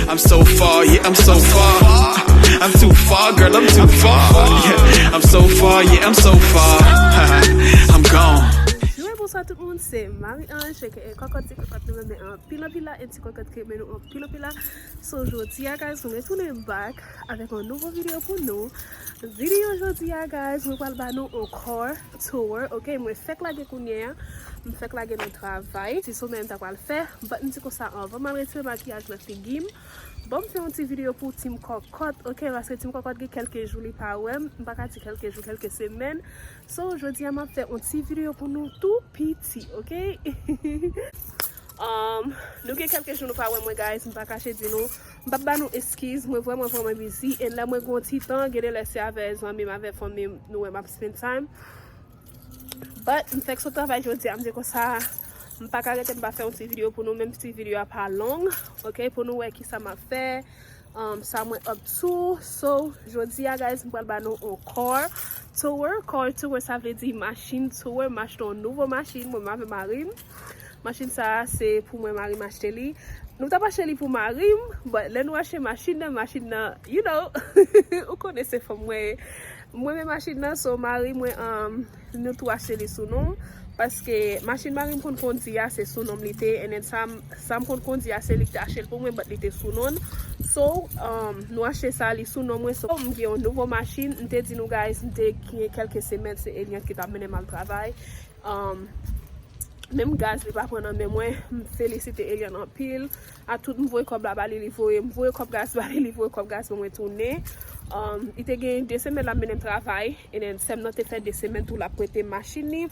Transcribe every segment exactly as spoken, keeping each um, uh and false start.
I'm so far, yeah, I'm so far. I'm too far, girl, I'm too far. Yeah, I'm so far, yeah, I'm so far. I'm gone. Yo, bonswa tout moun, se Marie Ange, aka Kòkòt, ti kòkòt nou renmen anpil anpil la, e ti kòkòt ki renmen nou anpil anpil la. So, jodi a, guys, nou retounen back avèk yon nouvo videyo pou nou. Videyo jodi a, guys, mwen pral ba nou yon car tour, ok? Mwen fèk lage kounye a, m fèk lage nan travay. Ti somèy m ta pral fè, but m di konsa, anvan m al retire makiyaj nan figi m, bon, m fè yon ti videyo pou Team Kòkòt, ok? Paske Team Kòkòt gen kèlke jou li pa wè m, m pa ka di kèlke jou, kèlke semèn. So, jodi a, m ap fè yon ti videyo pou nou tou piti, ok? Um, nou gen kèlke jou nou pa wè mwen, guys, m pa kache di nou. M p ap ba nou eskiz, mwen vrèman, vrèman busy. E lè mwen gen yon ti tan, gen de lè se avè zanmi m, avè fanmi m, nou wè m ap spend time. But, m fèk sot travay jodi a, m di konsa, m pa ka rete m pa fè yon ti videyo pou nou, menm ti videyo a pa long, ok, pou nou wè kisa m ap fè, um, sa mwen up to. So, jodi a, guys, m pral ba nou yon car tour. Car tour, sa vle di machin tour. M achte yon nouvo machin, mwen avè mari m. Machin sa a, se pou mwen, mari m achte li. Nou t ap achte li pou mari m, but lè nou achte machin nan, machin nan, you know, ou konnen se fanm mwen ye. Mwen renmen machin nan, so mari mwen, um, nou tou achte li sou non m. Paske machin mari m konn kondi a, se sou non m li te. And then sa m, sa m konn kondi a, se li ki te achte l pou mwen, but li te sou non l. So, um, nou achte sa, li sou non mwen. So, m gen yon nouvo machin. M te di nou, guys, m te gen kèlke semèn, se Eliante ki t ap mennen m al travay. Um, menm gaz, li pa pran nan men mwen. M felisite Eliante anpil. A tout, m voye kòb la ba li, li voye. M voye kòb gaz ba li, li voye kòb gaz ban mwen tounen. Um, li te gen de semèn l ap mennen m travay. And then, sè m nan te fè de semèn tou l ap prete m machin li.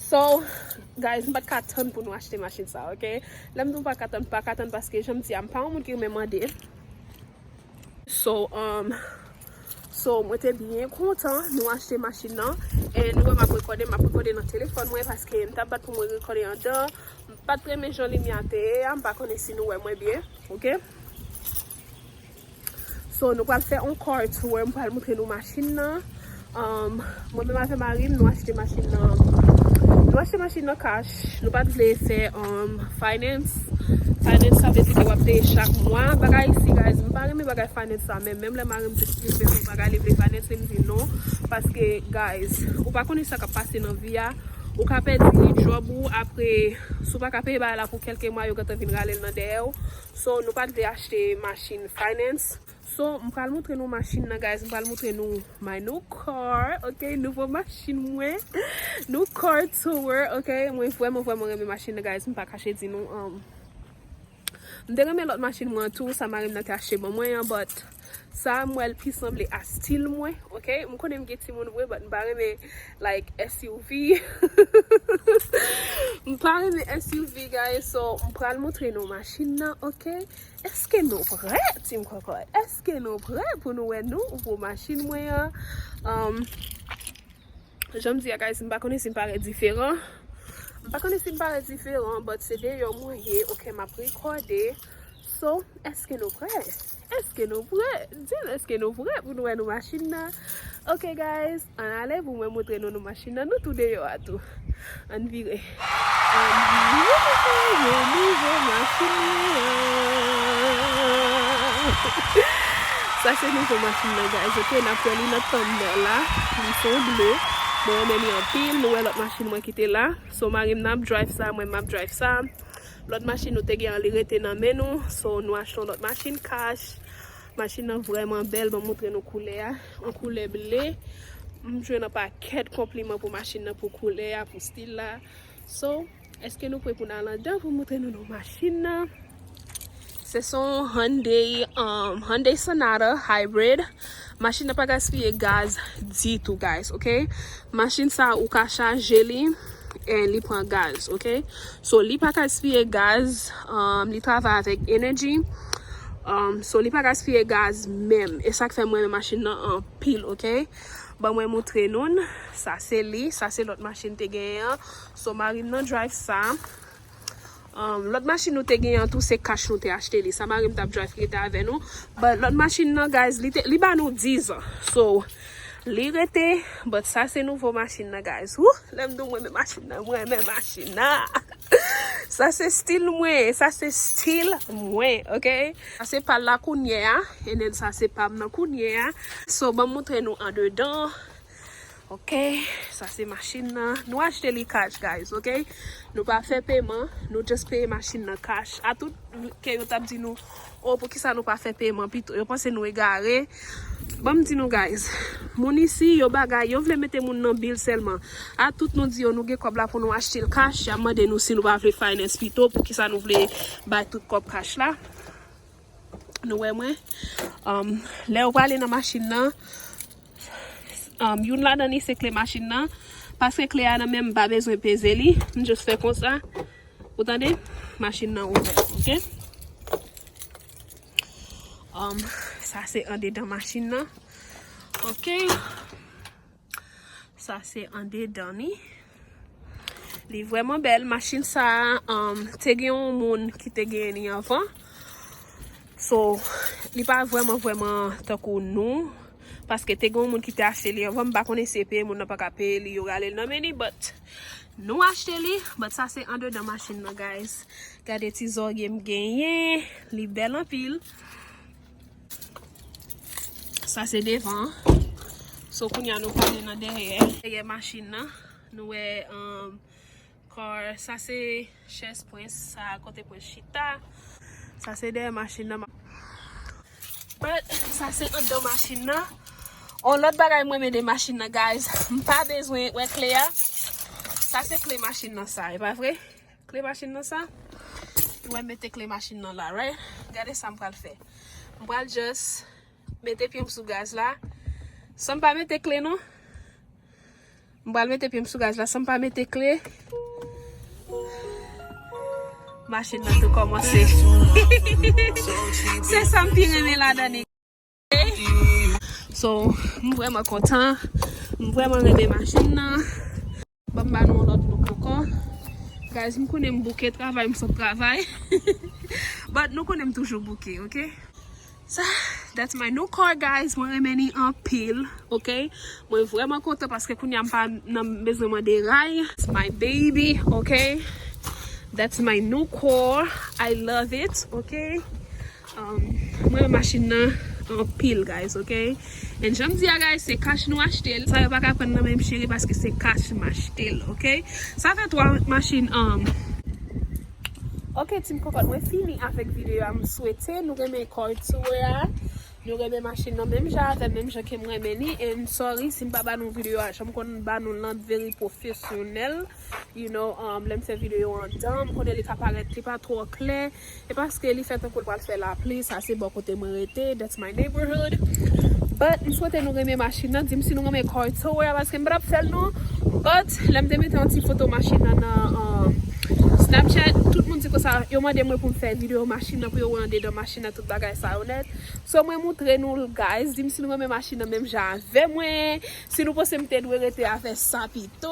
So, guys, m pa t ka tann pou nou achte machin sa, ok? Lè m di m pa t ka tann, m pa t ka tann paske jan m di a, m pa yon moun ki renmen mande. So, um, so, mwen te byen kontan nou achte machin nan. E nou wè m ap rekòde, m ap rekòde nan telefòn mwen paske m t ap bat pou mwen rekòde anndan. M pa t renmen jan limyè a te ye a, m pa konnen si nou wè mwen byen, ok? So, nou pral fè yon car tour, m pral montre nou machin nan. Um, mwen menm avè mari m, nou achte machin nan. Nou achte machin nan cash. Nou pa t vle fè, um, finance. Finance, sa vle di ke w ap peye chak mwa. Bagay isi, guys, m pa renmen bagay finance sa, men menm lè mari m te esplike m yon bagay, li vle finance, m di non. Paske, guys, ou pa konnen sa k ap pase nan vi a. Ou ka pèdi job ou, apre, si w pa ka peye bagay la pou kèlke mwa, yo gentan vin rale l nan dèyè w. So, nou pa t vle achte machin finance. So, m pral montre nou machin nan, guys. M pral montre nou my new car, ok? Nouvo machin mwen. New car tour, ok? Mwen vrèman, vrèman renmen machin nan, guys. M pa kache di nou, um, m te renmen lòt machin mwen tou, sa mari m nan te achte ban mwen an, but sa m wè l pi sanble a stil mwen, ok? M konnen m gen timoun vre, but m pa renmen, like, S U V. M pa renmen S U V, guys. So, m pral montre nou machin nan, ok? Èske nou prè, Team Kòkòt? Èske nou prè pou nou wè nouvo machin mwen an? Um, jan m di a, guys, m pa konnen si m parèt diferan. M pa konnen si m parèt diferan, but se deyò mwen ye, ok, m ap rekòde. So, èske nou prè? Èske nou prè? Di m, èske nou prè pou nou wè nou machin nan? Ok, guys, ann ale pou mwen montre nou nou machin nan. Nou tou deyò a tou. Ann vire. Ann vire. Nouvo machin nan. Sa se nouvo machin nan, guys. Ok, n ap wè li nan thumbnail la. Li se yon ble. Mwen renmen li anpil. Nou wè lòt machin mwen ki te la. So, mari m nan ap drive sa, mwen m ap drive sa. Lòt machin nou te gen an, li rete nan men nou. So, nou achte yon lòt machin cash. Machin nan vrèman bèl. Ban m montre nou koulè a. Yon koulè ble. M jwenn yon pakèt konpliman pou machin nan, pou koulè a, pou stil la. So, èske nou prè pou n al anndan pou montre nou nou machin nan? Se son Hyundai, um, Hyundai Sonata Hybrid. Machin nan pa gaspiye gaz ditou, guys, ok? Machin sa, ou ka chaje li, e li pran gaz, ok? So, li pa gaspiye gaz, um, li travay avèk energy. Um, so, li pa gaspiye gaz menm. E sa k fè mwen renmen machin nan anpil, ok? Ban mwen montre nou l. Sa se li, sa se lòt machin te genyen an. So, mari m nan drive sa. Um, lòt machin nou te genyen an tou, se cash nou te achte li. Sa mari m t ap drive ki rete avè nou. But lòt machin nan, guys, li te, li ba nou diz an. So, Li rete, but sa se nouvo machin nan, guys. Woo! Lè m di w mwen renmen machin nan, mwen renmen machin nan. Sa se stil mwen, sa se stil mwen, ok? Sa se pa l la kounye a, and then sa se pa m nan kounye a. So, ban m montre nou andedan. Ok, sa se machin nan. Nou achte li cash, guys, ok? Nou pa fè peman, nou just peye machin nan cash. A tout ke yo t ap di nou, oh, poukisa nou pa fè peman pito? Yo panse nou egare. Ban m di nou, guys, moun isi, yo bagay, yo vle mete moun nan bil sèlman. A tout nou di yo, nou gen kòb la pou nou achte l cash, y ap mande nou si nou pa vle finance pito, poukisa nou vle bay tout kòb cash la. Nou wè mwen. Um, lè yo prale nan machin nan, um, youn ladan li se kle machin nan. Paske kle a nan men m, m pa bezwen peze li. M just fè konsa. Ou tande? Machin nan ouvè, ok? Um, sa se andedan machin nan. Ok. Sa se andedan li. Li vrèman bèl. Machin sa a, um, te gen yon moun ki te genyen li anvan. So, li pa vrèman, vrèman tankou nou. Paske te gen yon moun ki te achte li anvan. M pa konnen si e peye moun nan pa ka peye li, yo rale l nan men li. But, nou achte li. But sa se andedan machin nan, guys. Gade ti zòrye m genyen. Li bèl anpil. Sa se devan. So, kounye a nou prale nan dèyè. Dèyè machin nan. Nou wè, um, car. Sa se chèz Prince. Sa kote Prince chita. Sa se dèyè machin nan. But, sa se anndan machin nan. On lòt bagay mwen renmen de machin nan, guys. M pa bezwen wè kle a. Sa se kle machin nan sa, e pa vre? Kle machin nan sa. Mwen mete kle machin nan la, right? Gade sa m pral fè. M pral just mete pye m sou gaz la. San m pa mete kle non. M pral mete pye m sou gaz la san m pa mete kle. Machin nan tou kòmanse. Se sa m pi renmen ladan li. So, m vrèman kontan. M vrèman renmen machin nan. Ban m ba nou yon lòt look ankò. Guys, m konnen m bouke travay, m sot travay. But nou konnen m toujou bouke, ok? Sa, that's my new car, guys. Mwen renmen li anpil, ok? Mwen vrèman kontan paske kounye a m pa nan bezwen mande ray. It's my baby, ok? That's my new car. I love it, ok? Um, mwen renmen machin nan anpil, guys, ok? And jan m di a, guys, se cash nou achte l. Sa yo pa ka pran nan men m cheri paske se cash m achte l, ok? Sa fè twa machin, um, ok, team kokot, mwen fini avèk videyo a. M swete nou renmen car tour a. Nou renmen machin nan menm jan avè m, menm jan ke m renmen li. And sorry si m pa ba nou videyo a jan m konn ba nou l nan very pwofesyonèl. You know, um, lè m fè videyo anndan, m konnen li ka parèt, li pa twò klè. E paske li fè tankou l pral fè lapli, sa se bò kote mwen rete, that's my neighborhood. But, m swete nou renmen machin nan, di m si nou renmen car tour a, paske m pa t ap fè l non. But, lè m te mete yon ti foto machin nan nan, um, Snapchat, tout moun di konsa, yo mande mwen pou m fè videyo machin nan, pou yo wè andedan machin nan, tout bagay sa yo nèt. So, mwen moutre nou l, guys, di m si nou renmen machin nan menm jan avè mwen, si nou panse m te dwe rete avè sa pito,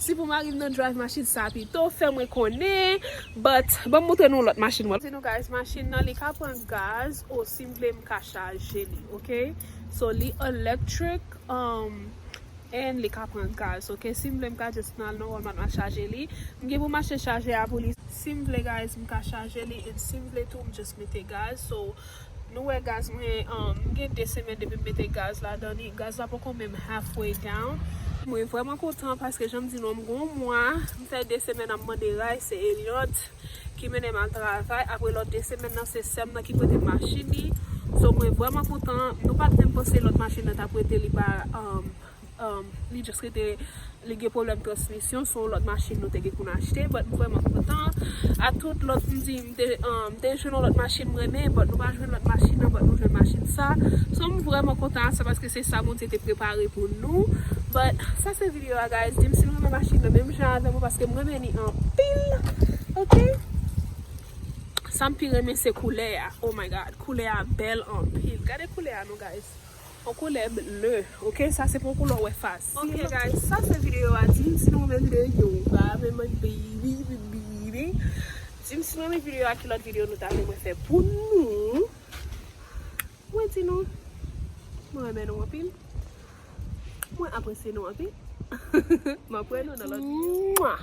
si pou mari m nan drive machin sa pito, fè mwen konnen. But, ban m moutre nou lòt machin mwen. Di nou, guys, machin nan, li ka pran gaz, o si m vle, m ka chaje li, ok? So, li electric, um, and li ka pran gaz, ok? Si m vle, m ka just nan al nan Walmart, m al chaje li. M gen pou m achte chajè a pou li. Si m vle, guys, m ka chaje li, and si m vle tou, m just mete gaz. So, nou wè gaz mwen, um, m gen de semèn depi m mete gaz ladan li. Gaz la poko menm halfway down. Mwen vrèman kontan paske jan m di nou, m gon mwa, m fè de semèn ap mande ray, se Eliant ki mennen m al travay. Apre lòt de semèn nan, se sè m nan ki prete m machin li. So, mwen vrèman kontan. Nou pa t menm panse lòt machin nan t ap rete, li pa, um, um, li just rete, li gen pwoblèm transmisyon, se yon lòt machin nou te gen pou n achte, but m vrèman kontan. A tout lòt, m di, m te, um, m te jwenn yon lòt machin m renmen, but nou pa jwenn lòt machin nan, but nou jwenn machin sa. So, m vrèman kontan a sa, paske se sa Bondye te prepare pou nou. But, sa se videyo a, guys. Di m si nou renmen machin nan, menm jan avè mwen, paske m renmen li anpil. Ok? Sa m pi renmen se koulè a. Oh my God, koulè a bèl anpil. Gade koulè a non, guys. Yon koulè ble, ok? Sa se pa yon koulè w wè fasil. Ok, guys, sa se videyo a. Di m si nou renmen videyo a, men mwen baby, baby. Di m si nou renmen videyo a, ki lòt videyo nou ta vle mwen fè pou nou. Mwen di nou, mwen renmen nou anpil. Mwen apresye nou anpil. M ap wè nou nan lòt videyo. Mwa.